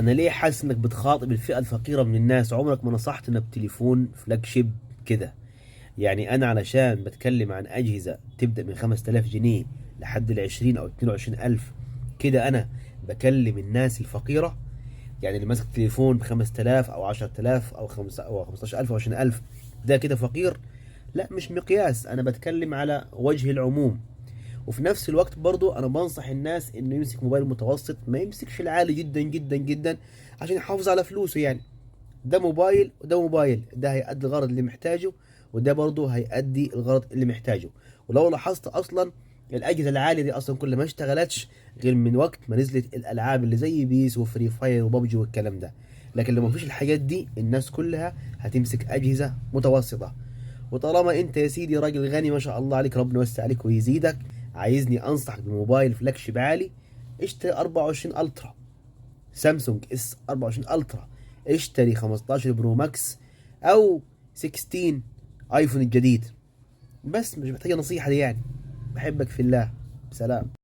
انا ليه حاسس انك بتخاطب الفئة الفقيرة من الناس؟ عمرك ما نصحتنا بتليفون flagship كده. يعني انا علشان بتكلم عن اجهزة تبدأ من 5000 جنيه لحد ال 20 او 22 الف كده، انا بكلم الناس الفقيرة؟ يعني اللي ماسك تليفون ب 5000 او 10000 او 5 او 15000 او 20000 ده كده فقير؟ لا، مش مقياس، انا بتكلم على وجه العموم. وفي نفس الوقت برضو انا بنصح الناس انه يمسك موبايل متوسط، ما يمسكش العالي جدا جدا جدا عشان يحافظ على فلوسه. يعني ده موبايل وده موبايل، ده هيأدي الغرض اللي محتاجه وده برضه هيأدي الغرض اللي محتاجه. ولو لاحظت اصلا الاجهزة العالية دي اصلا كلها ما اشتغلتش غير من وقت ما نزلت الالعاب اللي زي PES و Free Fire و PUBG والكلام ده. لكن لو ما فيش الحاجات دي الناس كلها هتمسك اجهزة متوسطه. وطالما انت يا سيدي راجل غني ما شاء الله عليك، ربنا يوسع عليك ويزيدك، عايزني انصحك بموبايل flagship عالي؟ اشتري 24 Ultra، سامسونج S 24 Ultra، اشتري 15 Pro Max او 16 ايفون الجديد. بس مش محتاجه نصيحة دي يعني. بحبك في الله، سلام.